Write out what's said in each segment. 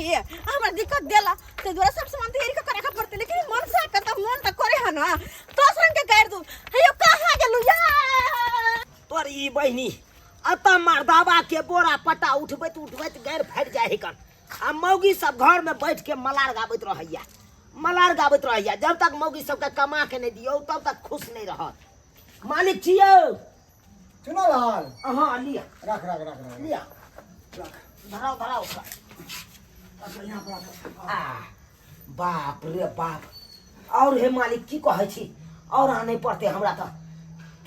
गेली आ हमरा दिक्कत देला ते दुआरे सब सामान तैयारी कऽ के राखऽ पड़तै लेकिन मन से के तऽ मन तऽ करे हन दस रंग के गारि दू हेयो कहाँ गेलू या तोर ई बहिनी अतः मर्दाबा के बोरा पटा उठबैत उठबैत गैर फाटि जाइ है आ मौगी सब घर में बैठ के मलार गाबैत रहैया मलार गाबैत रहैया जब तक मौगी सबके कमा के नहीं दियौ तब तक खुश नहीं रहत मालिक छियौ चुना लाल अहाँ लिअ रख रख रख रख लिअ धराउ धराउ ओकरा। अच्छा यहाँ पर रख। आ बाप रे बाप और हे मालिक की कहै छी और आनै पड़तै हमरा तऽ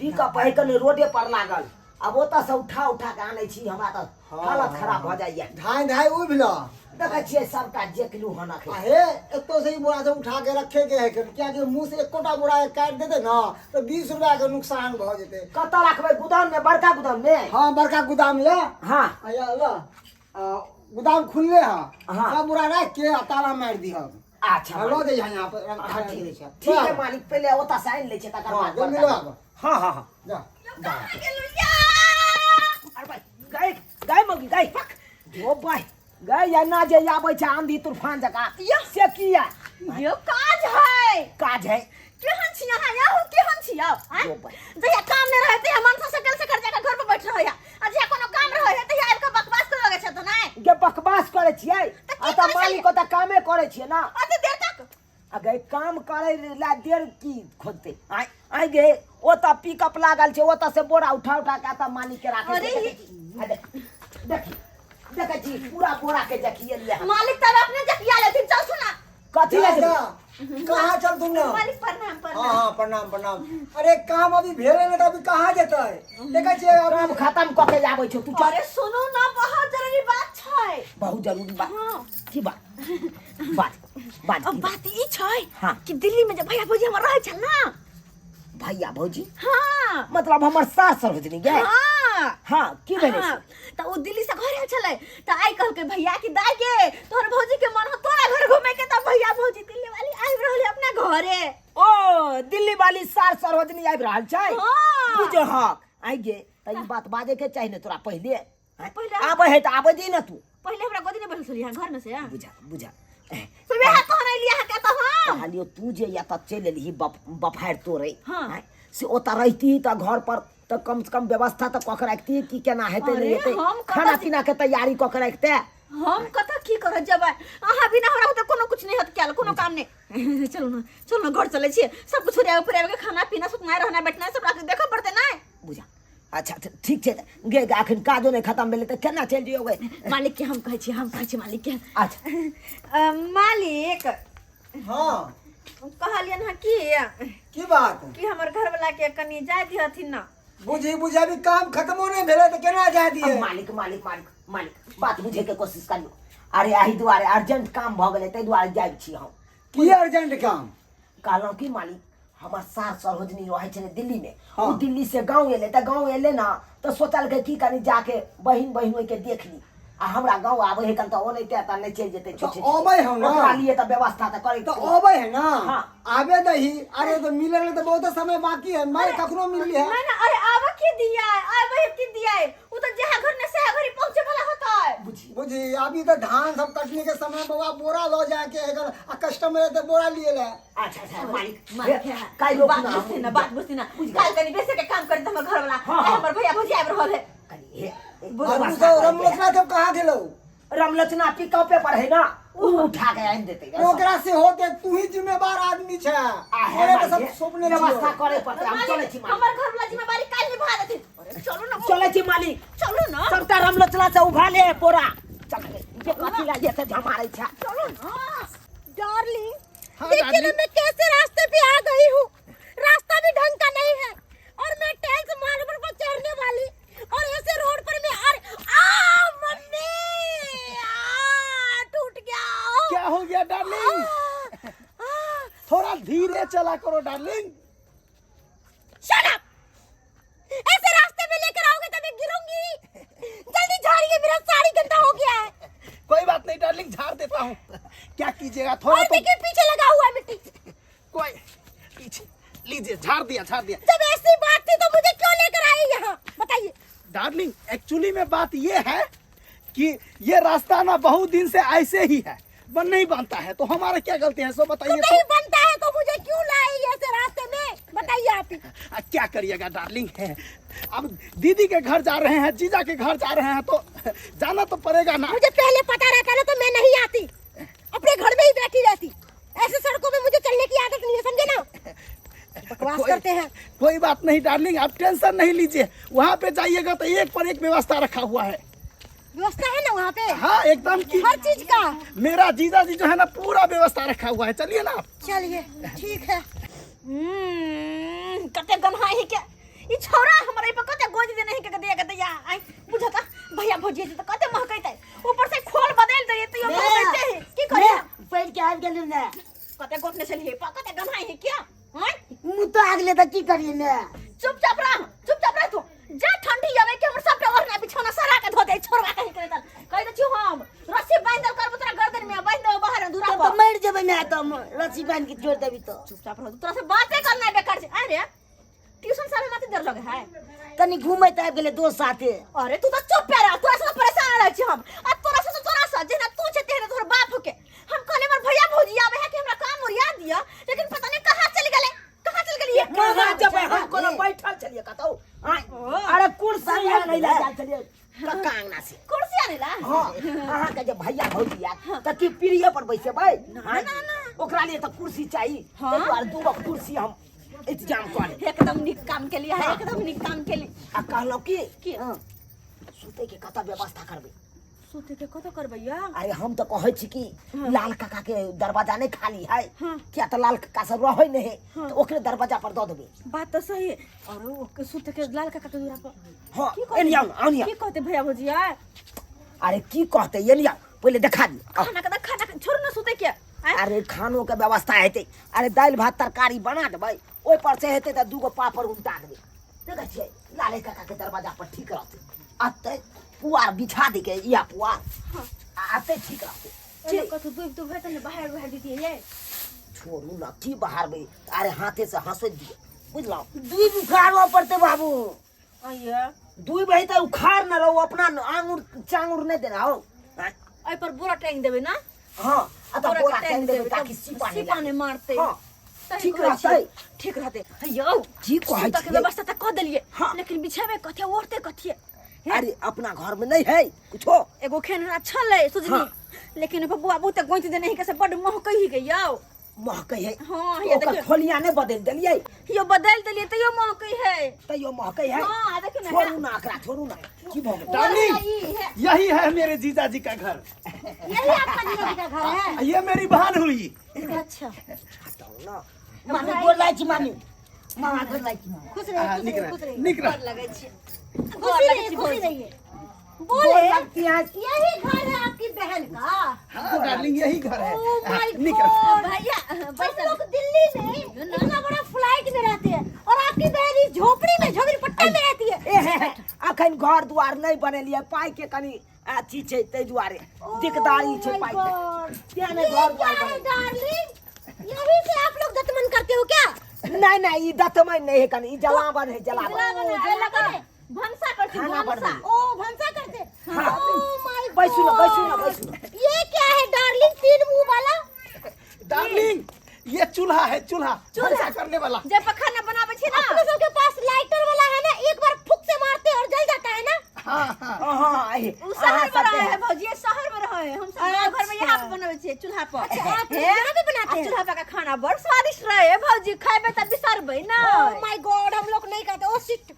पिकअप है कनि रोडे पर लागल आब ओतऽ से उठा उठा के आनै छी हमरा तऽ हालत खराब भऽ जाइए धाय धाय उभला देखै छियै सबटा जेकलू हन अखन आ हे एतो से ही बोरा सब उठा के रखे के है क्या कि मुंह से एकोटा बोरा के काटि देते ना तो 20 रुपया के नुकसान भऽ जेतै। कतऽ रखबै? गोदाम में, बड़का गोदाम में? हाँ, बड़का गोदाम ये। हाँ। आ या ला, आ, गोदाम खुलले है। हाँ। सब बोरा रख के आ ताला मार दिह। अच्छा। हाँ, लऽ जइहा यहाँ पर रख। हाँ, रख ठीक दै छै। ठीक है मालिक, पहिले ओतऽ से आनि लै छियै तकर हाँ, बाद जल्दी बड़का लऽ आबऽ। हाँ हाँ हाँ। जा। कहाँ गेलू या? अरे भाई, गाय गाय मौगी गाय ओ भाई गाय या ना जे आबै छै आंधी तूफान जकाँ या। से किया? यो काज है। काज है। केहन छी अहाँ याहू, केहन छी आउ आँय? यो भाई। जहिया काम नहि रहै तहिया मनसा सकल सकल जाके घर पर बैठ रहै आ जहिया कोनो काम रहै है तहिया आबि कऽ बकवास करऽ लगै छै तऽ नहि गे बकवास करै छियै? तऽ की आ तऽ करै मालिक ओतऽ कामे करै छियै ना। अते देर तक? आ गए काम करै ला देर की खोजतै? आइ आइ गे ओतऽ पिकअप लागल छै, ओतऽ से बोरा उठा उठा के एतऽ मालिक के राखै अरे छै। आ देख देखी देखै छी पूरा बोरा के जखिए लिया। मालिक तब अपने जकिया लेथिन, चल सुना। कथी जा, लए जा। जेबै? कहाँ चल तुम ना? मालिक प्रणाम। हाँ। प्रणाम। हाँ, प्रणाम प्रणाम। अरे काम अभी भेले ने तऽ अभी कहाँ जेतै? देखै छियै अभी काम खत्म कऽ के आबै छौ तू चल। अरे सुनू ना, बहुत जरूरी बात छै। बहुत जरूरी बात? हाँ। की बात? बात बात। अब की बात ई छै हाँ। कि दिल्ली में जे भैया भौजी हमर रहै छल ना। भैया भौजी? हाँ। मतलब हमर सास सरोजनी गे? हाँ। हाँ, की भेलै? हाँ, तऽ ओ दिल्ली से घर आयल छलै तऽ आइ कहलकै भैया कि दाय के तोहर भौजी के मन हो तोरा घर घूमे के, तऽ भैया भौजी दिल्ली वाली आबि रहल है अपना घरे। ओ दिल्ली वाली सास सरोजनी आबि रहल छै? हाँ। बुझहक आइ गे तऽ ई बात बाजे के चाही ने तोरा पहिले आँय? पहिले आबै है तऽ आबै दी ने तू। पहिले हमरा गोदी नहि बैठल छलियै घर में से। बुझा बुझा। तो वएह कहने एलियै अहाँके तऽ हम कहलियो तू जे या तऽ चलि एलही बफ बफारि तोड़े। हाँ। आँय? से ओतऽ रहिती तऽ घर पर तऽ कम से कम व्यवस्था तऽ कऽ के राखती कि केना हेतै अरे, नहि हेतै हम कतऽ खाना पीना के तैयारी कऽ के राखते। हम कतऽ की करऽ जेबै? अहाँ बिना हमरा होते कोनो कुछ नहीं होत कैल, कोनो काम नहीं। चलू ना, चलू ना, घर चलै छियै। सब कुछ ओरिया पुरिया के खाना पीना सुतनाइ रहना बैठना सब राख देखऽ पड़तै नहि? बुझा अच्छा अच्छा, ठीक छै तऽ गे गे, अखन काजो नहि खतम भेलै तऽ केना चलि जइयौ गे? मालिक के हम कहै छियै, हम कहै छियै मालिक के। अच्छा। मालिक। हाँ। कहलियनि हँ कि की बात? कि हमर घरवला के कनि जाय दिहथिन ना। बुझी बुझी, अभी काम खत्मो नहीं भेलै तऽ केना जाय दियै? अब मालिक मालिक मालिक मालिक, बात बुझे के कोशिश करियौ। अरे एहि दुआरे अर्जेंट काम भऽ गेलै ताहि दुआरे जाइ छी हम। की अर्जेंट काम? कहलहुँ की मालिक, हमर सार सरोजनी रहै छलै दिल्ली में। हाँ। ओ दिल्ली से गाँव एलै तऽ गाँव एलै ना तऽ सोचलकै की कनि जाके बहिन बहिन के देख ली आ हमरा गाँव आबै है कन तऽ ओनाहिते तऽ नहि चलि जेतै। तऽ अबै हौ ना। ओकरा लिए तऽ व्यवस्था तऽ करै तऽ अबै है ना। हाँ। आबे दही। अरे तो मिले ले तऽ बहुत समय बाकी है, मैं कखनो मिलली है। नहीं ना, अरे आबऽ की दिया, आबे की दिया, उ तऽ जहाँ घर में से घरी पहुंचे वाला होता है। बुझी बुझी, अभी तऽ धान सब कटने के समय बउआ बोरा लऽ जाके है आ कस्टमर एते बोरा लिए ले। अच्छा अच्छा मालिक। मालिक है। काल्हि बात बुझती ना, बात बुझती ना। बुझ गेल। काल्हि कनि बेसे के काम करी तऽ हमर घर वाला हाँ, हाँ। हमर भैया भौजी आबि रहल है। कनि हे और उ सब रमलोचना सब कहाँ गेलौ? रमलोचना पिकअपे पर है ना, उ उठा के आनि देतै। ओकरा से होते, तू ही जिम्मेवार आदमी छै। आ हे ओकरे तऽ सब मालिक, सौंपने व्यवस्था छियौ। करे पड़तै। हम चलै छी मालिक। हमर घर वाला जिम्मेवारी काल्हि निभा देथिन। अरे चलू ना। चलै छी मालिक। चलू ना। सबटा रमलोचना से उभा ले बोरा। चल रे, जे कथी ला जे से झमारै छै। चलू ना डार्लिंग। हाँ, देखिए ना, डार्लिंग। मैं कैसे रास्ते पे आ गई हूँ। रास्ता भी ढंग का नहीं है और मैं टाइल्स मार्बल पर चढ़ने वाली और ऐसे रोड पर मैं अरे आ मम्मी आ टूट गया। क्या हो गया डार्लिंग? आ, आ, थोड़ा धीरे चला करो डार्लिंग। Shut up! ऐसे रास्ते में लेकर आओगे तो मैं गिरूंगी। जल्दी झाड़िए, मेरा साड़ी गंदा हो गया है। कोई बात नहीं डार्लिंग, झाड़ देता हूँ। क्या कीजिएगा थोड़ा और तो देखिए पीछे लगा हुआ है मिट्टी। कोई पीछे लीजिए, झाड़ दिया झाड़ दिया। जब ऐसी बात थी तो मुझे क्यों लेकर आए यहाँ, बताइए? डार्लिंग, एक्चुअली में बात ये है कि ये रास्ता ना बहुत दिन से ऐसे ही है, बन नहीं बनता है, तो हमारा क्या गलती है सो तो बताइए। नहीं बनता है तो मुझे क्यों लाए ऐसे रास्ते में, बताइए आप ही। क्या करिएगा डार्लिंग, है अब दीदी के घर जा रहे हैं, जीजा के घर जा रहे हैं, तो जाना तो पड़ेगा ना। मुझे पहले पता रहता ना तो मैं नहीं आती, अपने घर में ही बैठी रहती। ऐसे सड़कों पे मुझे चलने की आदत नहीं है, समझे ना। बकवास करते हैं। कोई बात नहीं डार्लिंग, आप टेंशन नहीं लीजिए, वहाँ पे जाइएगा तो एक पर एक व्यवस्था रखा हुआ है। व्यवस्था है ना वहाँ पे? हाँ एकदम की हर चीज का। मेरा जीजा जी जो है ना पूरा व्यवस्था रखा हुआ है, चलिए ना आप। चलिए ठीक है। कते गन्हा ही के ई छौरा हमरा पर कते गोज देने ही के गदिया गदिया आई बुझता भैया भौजी से तो कते महकैते, ऊपर से खोल बदल दे तो यो महकैते है की करे। पढ़ के आबि गेलु ने। कते गोटने छलिए पा कते गन्हा ही के हैं। मुँह तो आगले त की करिए ने। चुपचाप रह, चुपचाप रह तू, जा ठंडी आवे के हमर सबटा ओढ़ना बिछौना सरा के धो दे छोड़वा कहीं करे तल कहि दै छियौ हम रस्सी बांधि देल करबो तोरा गर्दन में, बांधि देबो बाहर दूरा तब पर। तो मरि जेबै ने, त रस्सी बांधि के छोड़ देबी तो। चुपचाप रह, तोरा से बाते करना बेकार छै। अरे ट्यूशन सारे मत देर लगे है, तनी घूमैत आबि गेलै दोस्त साथे। अरे तू तो चुप पे रह, तोरा से तो परेशान रहै छी हम, आ तोरा से तोरा से जेना तू छै तेहने तोहर बाप के। हम कहले हमर भैया भौजी आवे है कि हमरा काम ओरिया दिया, लेकिन पता नहीं कहाँ चल गेलै, कहाँ चल गेलिए। कहाँ जेबै हम, कोनो बैठल छलियै कतौ? अरे कुर्सी आनै ला जाल छलियै कक्का अंगना से। कुर्सी आनै ला? हाँ, अहाँके जे भैया भौजी आयत तऽ की पीढ़िए पर बैसेबै? ना, ना, ना। ओकरा लिए तऽ कुर्सी चाही, हाँ। ताहि दुआरे दूगो कुर्सी हम इंतजाम कऽ लेब। एकदम नीक काम केलिए है, एकदम नीक काम केलिए। आ कहलहुँ की, की? सुतै के कतऽ व्यवस्था करबै? सुतै के कतऽ करबै या? अरे हम तऽ कहै छी कि लाल काका के दरवाजा नहि खाली है, हाँ। किया तऽ लाल काका सब रहै नहि है, हाँ। तऽ ओकरे दरवाजा पर दऽ देबै। बात तऽ सही है। और ओके सुतै के लाल काका के दूरा पर। हाँ, की कहतै? एनी आउ, आउ की कहतै भैया भौजी आय? अरे की कहतै, एनी आउ, पहिले देखा दियौ। आउ। खाना के तऽ खाना के छोड़ू ना सुतै के। आँय? अरे खानो के व्यवस्था हेतै, अरे दालि भात तरकारी बना देबै, ओहि पर से हेतै तऽ दूगो पापड़ उमटा देबै। देखै छियै लाले काका के दरवाजा पर ठीक रहतै, अतै पुआर बिछा दै के इया पुआर, आ अतै ठीक रहतै। ओहिमे कथू दुबि तुबि हेतै ने, बाहर बाहर दितियै यै। छोड़ू ना, की बहारबै, अरे हाथे से हंसोति दियौ, बुझलहुँ? दुइ उखाड़बऽ पड़तै बाबू। अइया। दुइ बही तऽ उखाड़ न रहू, अपना आंगुर चांगुर नहि देना हौ। एहि पर बोरा टांगि देबै ना? हाँ, आ तऽ बोरा बोरा के टांगि देबै तब ताकि सीपा नहि सीपा नहि मारतै। हाँ, सही ठीक कहै छियै। रहतै। ठीक रहतै। यौ, की कहै सुतऽ के छियै? व्यवस्था तऽ कऽ देलियै, हाँ। लेकिन बिछेबै कथी, ओढ़तै कथी? अरे अपना घर में नहीं है कुछो। एगो खेनरा छलै सुजनी, हाँ। लेकिन ओकर बौआ बहुते गोंति देने ही के से बड्ड महकै ही के यौ। महकै है। हाँ, ये ओकर देखियौ। खोलिया नहीं बदल देलियै। यो बदल देलियै तैयो महकै है। तैयो महकै है। हाँ, आ देखियौ ना, छोड़ू ना एकरा, छोड़ू ना। की भऽ गेल? डार्लिंग, यही है। यही है मेरे जीजा जी का घर। यही आपका जीजा जी का घर है? ये मेरी बहन हुई। अच्छा। हटाउ ना। मामी गोर लागै छी मामी। मामा गोर लागै छी मामा। खुश रहिए, हाँ, खुश निक रहिए, रह, खुश रहिए। निक रह। गोर लगै छी। खुशी रहिए, खुशी रहिए। गोर बोले लगती है। यही घर है आपकी बहन का? हाँ डार्लिंग, यही घर है। ओ my निक रह। गॉड। भैया, हम बैसल। लोग दिल्ली में इतना बड़ा फ्लाइट में रहते हैं और आपकी बहन इस झोपड़ी में, झोपड़ी पट्टा में रहती है। ए हे हे, अखन घर दुआर नहीं बनेलियै, पाई के कनी अथी छै, ताहि दुआरे दिकदारी छै Oh my पाई के। God. तें नहि ये घर क्या दुआर है बनेलियै। डार्लिंग? यही से आप लोग दतमन करते हो क्या? नहीं नहीं, ई दतमन नहीं है कनी, ई जलावन है, जलावन। जलावन है, ओ, जलावन है। भनसा करती, खाना भनसा। बनबै। ओ भनसा करते। हाँ। ओ my बैसू ना, बैसू ना, गॉड। बैसू ना। ये क्या है डार्लिंग, तीन मुंह वाला? डार्लिंग, ये चूल्हा है, चूल्हा, भनसा करने वाला। जे पर खाना बनाबै छी ना। अपने सबके पास लाइटर वाला है ना, एक बार फुक से मारते और जल जाता है ना। हाँ हाँ। हाँ, हाँ, एहे, उ शहर अहाँ में सबके रहे है भौजी, ये शहर में रहे है। हम सब गाँव घर में यहाँ पे बनाबै छियै चूल्हा पर। अच्छा, आप हे? यहाँ पे बनाते आ हैं? चूल्हा पर का खाना बड़ स्वादिष्ट रहे है भौजी, खेबै तऽ बिसरबै ना। ओ my God, हम लोग नहीं खाते। ओ शिट,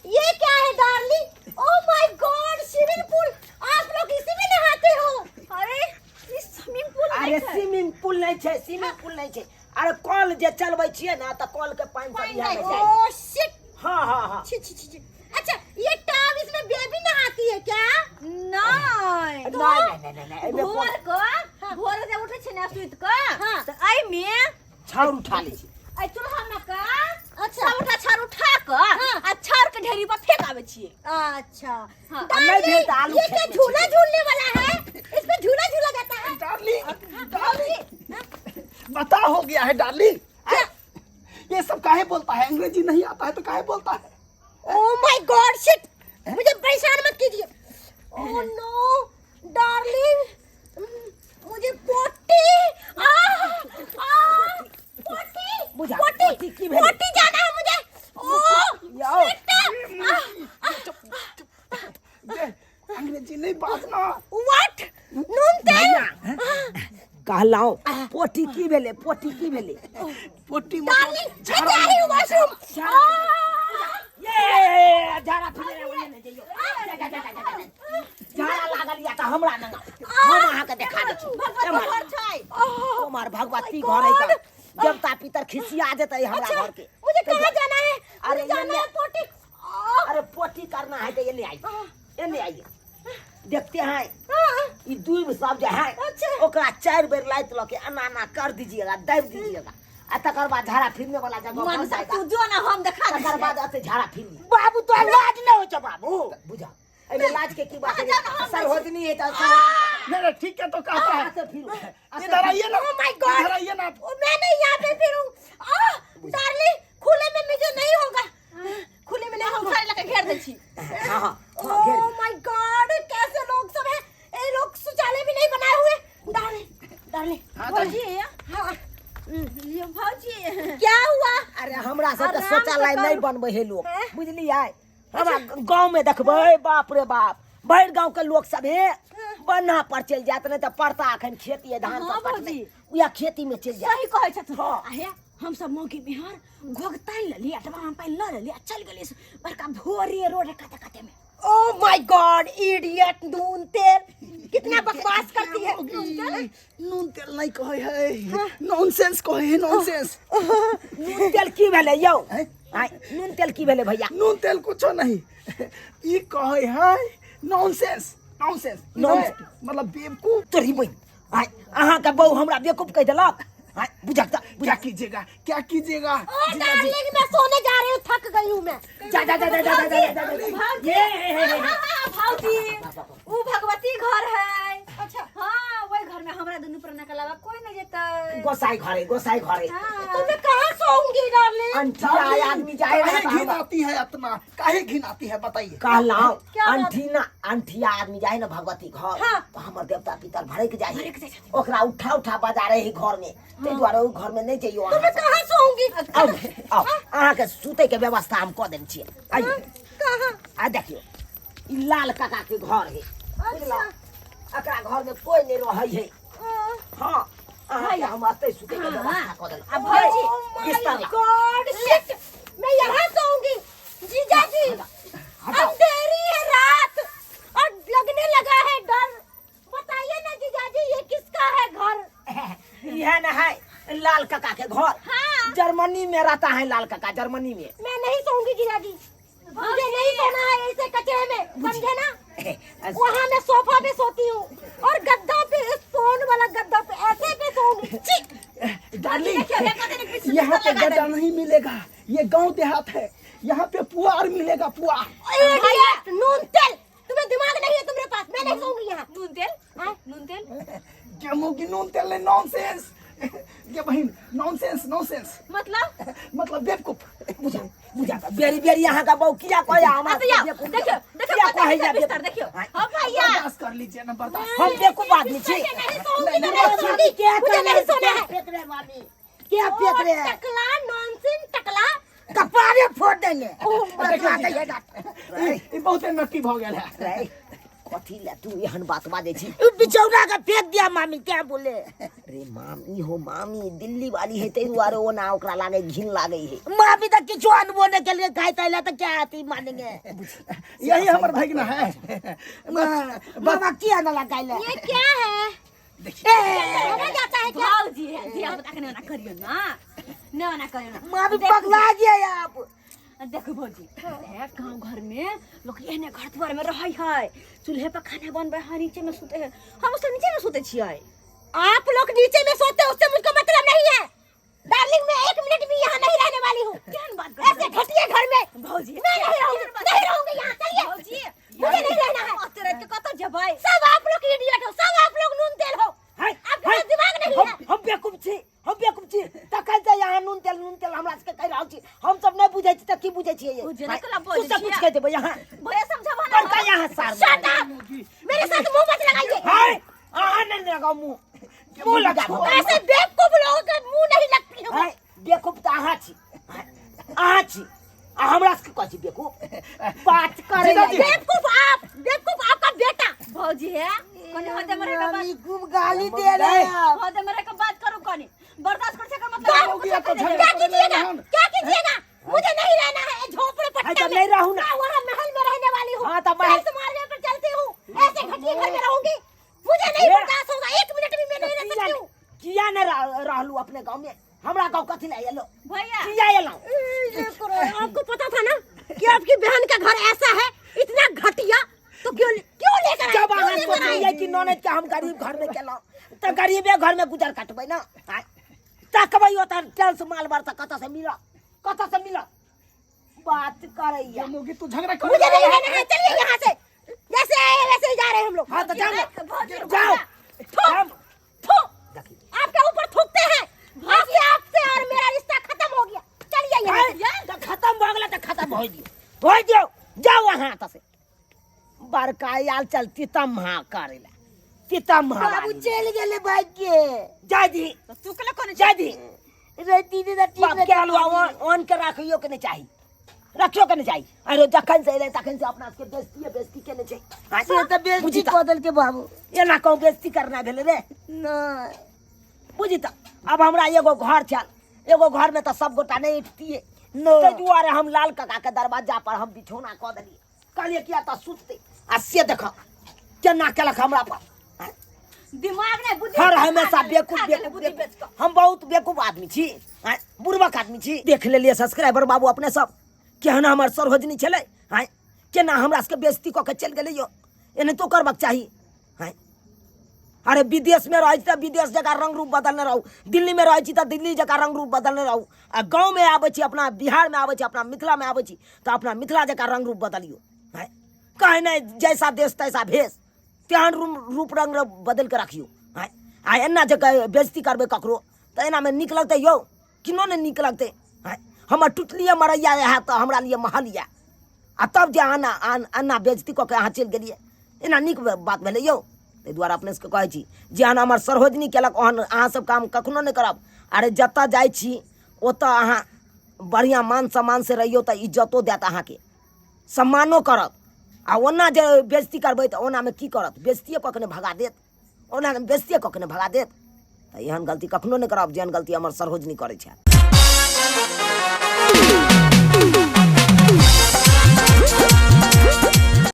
ये क्या है darling? Oh my God, swimming pool, आप लोग इसी में नहाते हो? अरे ई स्विमिंग पूल अरे नहीं छै। स्विमिंग पूल नहीं छै, स्विमिंग पूल नहीं छै। अरे कल जे चलबै छियै ना तऽ कल के पानि सब इएह में जाइ। Oh shit. हाँ हाँ हाँ। छी छी छी छी। अच्छा ये टब, इसमें बेबी नहाती है क्या? नहीं। नहीं नहीं नहीं नहीं, एहिमे भोर के, भोर जे उठै छै ने सुति के, हाँ। तऽ एहिमे छाउर उठा लै छी। एहि चूल्हा मे के अच्छा। सबटा छाउर उठा के आ छाउर के ढेरी पर फेंक आबै छियै। अच्छा। हाँ। आ नहीं भेल तऽ आलू ये क्या खेत में झूला झूलने वाला है? इसमें झूला झूला जाता है। डार्लिंग, डार्लिंग, बता हो गया है डार्लिंग। क्या? ये सब काहे बोलता है? अंग्रेजी नहीं आता है तो काहे बोलता है? ओ my God shit, मुझे परेशान मत कीजिए। ओ नो, डार्लिंग, मुझे पोटी, आ आ पोटी। बुझा, पोटी। पोटी की भेलै? पोटी जाना है मुझे। ओ यौ। शिट। ये अंग्रेजी नहीं बाजना। What? नून तेल। कहलहुँ पोटी की भेलै? पोटी की भेलै? पोटी डार्लिंग, मतलब मैं जा रही हूँ वॉशरूम। ये झाड़ा फिरे ओने ने जइयो। जा, जा, जा, जा, जा, जा। झाड़ा लागल या तऽ हमरा नंगा, हम अहाँके देखा दै छी। भगवती घर छै। हमार भगवती घर है का देवता पितर खिसिया देतै हमरा घर के। मुझे कहाँ जाना है? अरे मुझे जाना ये है पोटी। आ, अरे पोटी करना है तो ये आइए, एने आइए, देखते हैं। हाँ, ई दूब सब जे है, अच्छा। ओकरा चारि बेर लाइत लऽ के एना एना कर दीजिएगा, दाबि दीजिएगा आ तकर बाद झाड़ा फिरने वाला जगह बन मनसा जाएगा। तू जो ना, हम देखा तकर दै। बाद अते झाड़ा फिरनी। बाबू, तो लाज नहीं हो छौ बाबू? बुझा, एहिमे लाज के की बात है? सरहोजनी है तऽ सरहोजनी। नहीं नहीं, ठीक है तो कहता है। आते फिरू। इधर आइए ना। Oh my God! इधर आइए ना। ओ, मैं नहीं यहाँ पे फिरूं। आह, डार्लिंग, खुले में मुझे नहीं होगा, खुले में नहीं हम होगा। सारे लके घेर दै छी। हाँ हाँ हाँ, घेर। ओ my God, कैसे लोग सब हैं! ये लोग शौचालय भी नहीं बनाए हुए। Darling, darling. हाँ, भौजी। हाँ। ये भौजी। क्या हुआ? अरे हमरा सबके आराम से शौचालय करू। नहीं बनबै है लोग। हैं? बुझलियै? हमरा गाँव में देखबै, बाप रे बाप, भरि गाँव के लोग सब हे बन्हा पर चलि जायत, नहि तऽ परता अखन खेती है, धान हाँ, सब कटलै। भौजी। उएह खेती में चलि जायत। सही कहै छथुन। हाँ। आ हे, हम सब मौकी बिहार घोघ तानि लेली आ डबा में पानि लऽ लेली आ चलि गेली बड़का भोरे रोड काते काते में। ओ my God, idiot, नून तेल, कितना बकवास करती है। नून तेल नहीं कहे है, नॉनसेंस कहे है, नॉनसेंस। नून तेल की भेलै यौ? आँय, नून तेल की भेलै भैया? नून तेल कुछो नहीं, ई कहे है नॉनसेंस, नॉनसेंस। नॉनसेंस। मतलब बेवकूफ। तोरी बहिन, आँय, अहाँके बहू हमरा बेवकूफ कहि देलक। आँय, बुझक तऽ। क्या कीजिएगा, क्या कीजिएगा ओ जीजा जी? डार्लिंग, मैं सोने जा रही हूँ, थक गई हूँ मैं। जा जा जा जा जा जा जा जा जा। भौजी, हाँ, हाँ, भौजी, उ भगवती घर है। अच्छा, हाँ, वही घर में हमरा दुनू प्राण के अलावा कोई नहीं जेतै। गोसाई घरे, गोसाई घरे। हाँ। तो मैं कहाँ सोऊंगी डार्लिंग? अंठिया आदमी जाए ना काहे तऽ घिन हमरा- आती है इतना, काहे घिन आती है, बताइए। कहलहुँ क्या बात? अंठिना, अंठिया आदमी जाए ना भगवती घर, हाँ। तऽ हमर देवता पितर भड़क जाए। भड़क जाइ छथिन। ओकरा उठा उठा बजा रहे घर में, ताहि दुआरे ओहि घर में नहि जइयो तो अहाँ मैं सब। कहाँ सोऊंगी? आउ आउ, अहाँके सुतै के व्यवस्था हम कऽ देने छियै, आइयो। कहाँ? आ देखियौ, ई लाल काका के घर है। अच्छा। एकरा घर में कोई नहीं रहै है। हाँ। हाँ, अहाँके हम एतै सुतै के व्यवस्था कऽ देलहुँ। आ भौजी, Oh my बिस्तर ला। God, shit! मैं यहाँ सोऊंगी जीजा जी। हटाओ। अंधेरी है रात और लगने लगा है डर। बताइए ना जीजा जी, ये किसका है घर? यह न है लाल काका के घर। हाँ। जर्मनी में रहता है लाल काका, जर्मनी में। मैं नहीं सोऊंगी जीजा जी, मुझे नहीं सोना है ऐसे कचरे में, समझे ना? वहाँ मैं सोफा पे सोती हूँ और गद्दा पे, स्पोन वाला गद्दा पे, ऐसे पे सोऊंगी। छी! डार्लिंग, देखियो, देखो तनी पीछे यहाँ पे लगा गद्दा नहीं मिलेगा, ये गांव देहात है, यहाँ पे पुआर मिलेगा, पुआर। इडियट, नून तेल, तुम्हें दिमाग नहीं है तुम्हारे पास। मैं नहीं सोऊंगी यहाँ। नून तेल। हाँ? नून तेल। गेहूं की नून तेल नहीं, नॉनसेंस ये बहन, नॉनसेंस, नॉनसेंस। मतलब? मतलब बेवकूफ। बुझा बुझा, बेरी बेरी अहाँके बहू किया कहैया हमरा हाँ, तो या, बेवकूफ? देखियो, देखियो, किया कतऽ कहैया बिस्तर बेवकूफ? देखियो। हाँ। हाँ, भैया। बर्दाश्त कर लीजिए ना, बर्दाश्त। हम बेवकूफ आदमी छी? नहीं सोऊंगी, मैं नहीं, नहीं सोऊंगी, क्या मुझे कर नहीं रहे? सोना क्या है। फेंक रहे मामी, क्या ओ, फेंक रहे हैं? टकला, नॉनसेंस टकला। कपारे फोड़ देंगे। देखियो जी, ई बहुते नटी भऽ गेल है। रे, कथी ले तू एहन बात बाजै छी? बिछौना के फेंक दिया मामी, क्या बोले? रे मामी हो, मामी दिल्ली वाली है, ताहि दुआरे ओना ओकरा लागे घिन लागे है। मामी तो किछु अनबो नहीं के लिए खाई तैला तो क्या आती मानेंगे। यही हमर भगना है। मामा किया ना लगाइले? ये क्या है? देखिए। होना जाता है क्या? भौजी, धिया पुता के ना करियो ना, ना ना करियो ना। मामी पगला गया आप। देखो भौजी, हे गांव घर में लोग एहने घर द्वार में रहै है, चूल्हे पर खाना बनबै है, नीचे में सुते है। हम सब नीचे में सुते छियै। आप लोग नीचे में सोते हो, उससे मुझको मतलब नहीं है डार्लिंग। मैं एक मिनट भी यहाँ नहीं रहने वाली हूँ। केहन बात करै ऐसे घटिया घर में भौजी, मैं नहीं रहूंगी, केहन बात नहीं रहूंगी यहाँ। चलिए, भौजी, मुझे नहीं रहना है। ओते रात के कतऽ जेबै? सब आप लोग इडियट हो, सब आप लोग नून तेल हो। हाय, आपके हाय, पास दिमाग नहीं हम है। हम बेवकूफ छी, हम बेवकूफ छी तखन से यहाँ नून तेल नून तेल हमरा सबके कहि रहल छी। हम सब नहीं बुझै छी तऽ की बुझै छियै? ओ जेना भाई, कोना तू बजै सब कुछ छियै? कहि देबै यहाँ। भैया समझाबऽ ना। बड़का यहाँ सार। शट अप, मेरे साथ मुंह मत लगाइए। हाँ। आ नहीं लगाओ मुंह, मुंह लगाबो। ऐसे बेवकूफ लोगों के मुंह नहीं लगती है। आँय, बेवकूफ तऽ अहाँ छी, अहाँ छी आ हमरा सबके कहै छी बेवकूफ बात करे। जीजाजी। बेवकूफ आप, बेवकूफ आपका बेटा। भौजी है कनी होते मरे के बात। मामी खूब गाली दे रहे हैं। होते मरे के बात करू, कनी बर्दाश्त कर सके मतलब। मौगी तो झगड़ा क्या करे कीजिएगा? हन। क्या कीजिएगा? मुझे नहीं रहना है झोपड़े हाँ, पट्टा तो में। नहीं रहू ना। मैं वहाँ महल में रहने वाली हूँ। हाँ, तो महल- टाइल्स मारने पर चलती हूँ, ऐसे घटिया घर में रहूंगी? मुझे नहीं ये- बर्दाश्त होगा, एक मिनट भी मैं नहीं रह सकती हूँ। किया ने रहलू अपने गाँव में? हमरा गाँव कथी लए एलो? भैया किया एलहुँ? ये करो, आपको पता था ना कि आपकी बहन का घर ऐसा है, इतना घटिया, तो क्यों क्यों लेकर आए? जब क्यों अहाँ लेकर आए? सोचलियै कि ननद के हम गरीब घर में केलहुँ तऽ गरीबे घर में गुजर कटबै ने। आँय, तकबै ओतऽ टेंस माल बार तऽ कतऽ से मिलत, कतऽ से मिलत? बात करैया। ये मौगी तू झगड़ा करे। मुझे नहीं रहना है, चलिए यहाँ से। जैसे आए वैसे ही जा रहे हैं हम लोग। हाँ तो जाओ ना। भौजी, जाओ। थू, जाओ। थू, देखी। आपके ऊपर थूकते हैं। आपसे आपसे और मेरा रिश्ता खत्म हो गया, चलिए यहाँ से। आँय, तऽ खत्म भऽ गेलै तऽ खत्म होइ दियौ, होइ दियौ। जाउ अहाँ एतऽ से। बड़का आयल चलती तम्हा करै लए तितम्हा। बाबू चलि गेलै भागि के। जाय दी। तो तू के कोने जाय दी। रति दीदा ठीक। बाप के आलू ओन के राखियो के नहीं चाही, रखियो के नहीं चाही। अरे जखन से एलै तखन से अपना सबके बेइज्जती बेइज्जती केने छै। आँय, से तऽ बेइज्जती बुझी तऽ कऽ देलकै बाबू। एना कहूँ बेइज्जती करना भेलै रे? नहि। बुझी तऽ अब हमरा एगो घर छल, एगो घर में तऽ सब गोटा नहि उठतियै। नहि। ताहि दुआरे हम लाल काका के दरवाजा पर हम बिछौना कऽ देलियै, कहलियै किया तऽ सुततै। आ से देख केना केलक हमरा पर। आँय, दिमाग नहीं बुद्धि हर खा हमेशा गेलै, बेवकूफ खा गेलै बेवकूफ बुद्धि बेवकूफ। बेच कऽ। हम बहुत बेवकूफ आदमी छी, आँय, बुड़बक आदमी छी। देख लेलियै सब्सक्राइबर बाबू अपने सब केहन हमर सरोजनी छलै। आँय, केना हमरा सबके बेइज्जती कऽ के चलि गेलै यौ। एनाहितो करबाक चाही? आँय, अरे विदेश में रहै छी तऽ विदेश जकाँ रंग रूप बदलने रहू, दिल्ली में रहै छी तऽ दिल्ली जकाँ रंग रूप बदलने रहू, आ गाँव में आबै छी, अपना बिहार में आबै छी, अपना मिथिला में आबै छी तऽ अपना मिथिला जकाँ रंग रूप बदलियौ। आँय, कहे नहि जैसा देश तैसा भेष, तेहन रूप रंग बदलि कऽ रखियौ। आँय, आ एना जे बेइज्जती करबै ककरो तऽ एनामे नीक लगतै यौ? किनो नहि नीक लगतै। आँय, हमर टुटलिए मरैया रहए तऽ हमरा लिए महल यऽ, आ तब जे अहाँ एना बेइज्जती कऽ के अहाँ चलि गेलियै, एना नीक बात भेलै यौ? ताहि दुआरे अपने सबके कहै छी, जेहन हमर सरोजनी केलक ओहन अहाँ सब काम कखनो नहि करब। अरे जतऽ जाइ छी ओतऽ अहाँ बढ़िआँ मान सम्मानसँ रहियौ तऽ इज्जतो देत अहाँके, सम्मानो करत। आ ओना जे बेइज्जती करबै तऽ ओनामे की करत? बेइज्जतिए कऽ के ने भगा देत, ओना बेइज्जतिए कऽ के ने भगा देत। तऽ एहन गलती कखनो नहि करब जेहन गलती हमर सरोजनी करै छथि।